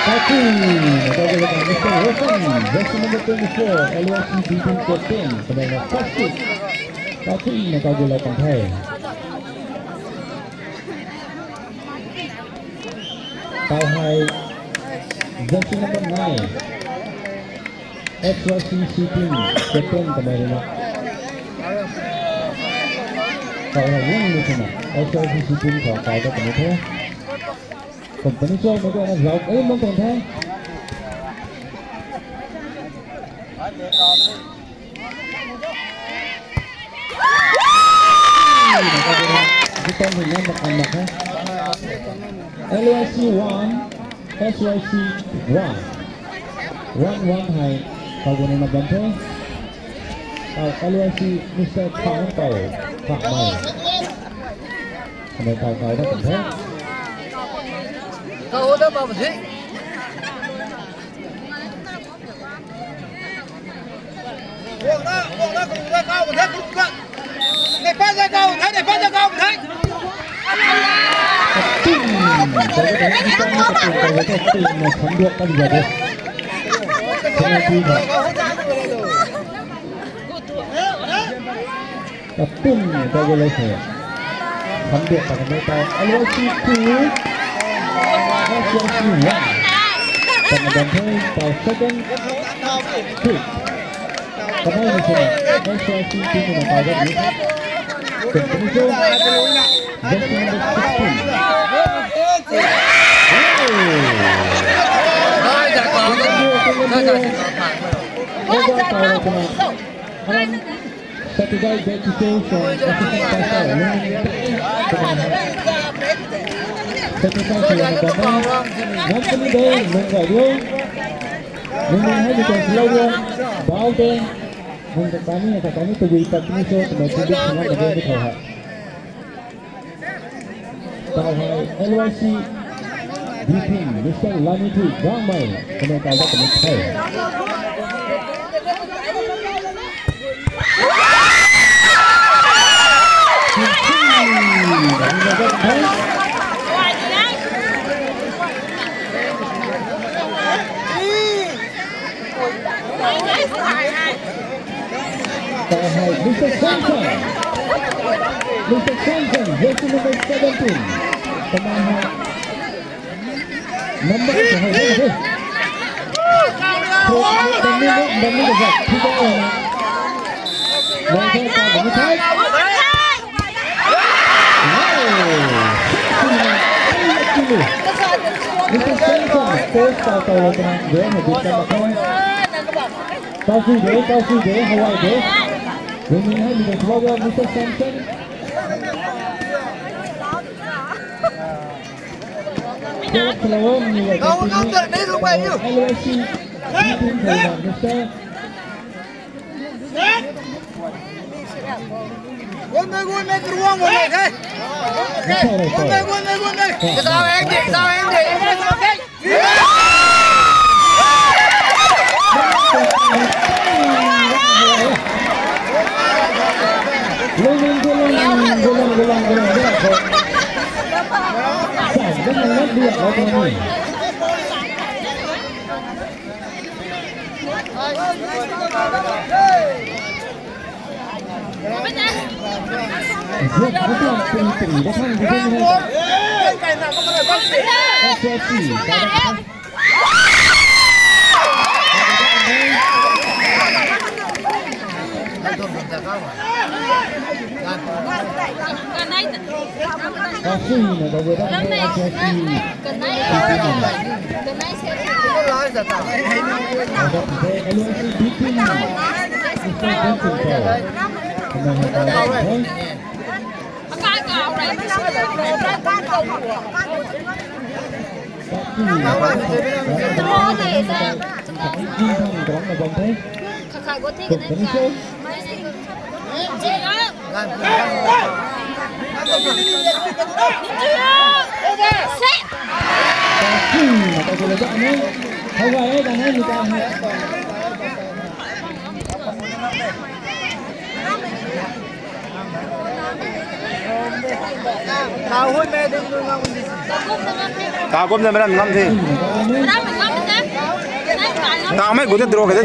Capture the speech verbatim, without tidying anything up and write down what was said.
Kati, na kau gulou kan Mister Wilson, jersey number twenty-four, L Y C B team captain, kamei na first kick. Kati, na kau gulou kan the. Tau hei, jersey number nine, X Y C team captain kamei na. Tau hei, yung ni sina, X Y C team khou kai ta kamei the. Company cho mei ko na zau, eh, mong tang the. L Y C one, S Y C one. One one hei, kau guna na bam the. Kau L Y C Mister Thang Pau, Thang Mai. Kamei kau kau da kan the. Kau da bam the. Kapum kau gulou the. Sambiak ta kamei tau. L Y C two. S Y C one. Tang bam the tau second. Two. Kamei ni sina. S Y C two na tau da ni. Company cho. Jersey number sixteen. Hey! Hey, that's all. Hey, that's all. Saturday, day to day, so assistant pastor, Lungning Dai. Saturday, so yang kau nam kani day, Lungning Dai yo. Lungning Dai ni kau slow yo. Bau day. Lungning Dai ni, kau ni tu wui pat ni so, tu mai tu dik sangam na day ni kau hai. Tau hei L Y C B team, Mister Lani Thui Gangmei, kamei tau da kamei the. Tau hei Mister Samson. Mister Samson, jersey number seventeen. Kamei hei. Number seventeen. Bam ni, bam ni, bam ni, bam ni. Bam ni, bam ni. Mister Samson, post tau tau tana, goal na bit ta mak khe. Tau sui de, tau sui de, hawai de. Winning hai ni de, Mister Samson. Hello, hello, hello, hello, hello, Mister. Guan mei, guan mei, karuang guan mei the. Guan mei, guan mei, guan mei. Kazau heng de, kazau heng de. Lungning, lungning, lungning, lungning, lungning. Ta gum na meran ngam the. Ta mai gu te draw ke de.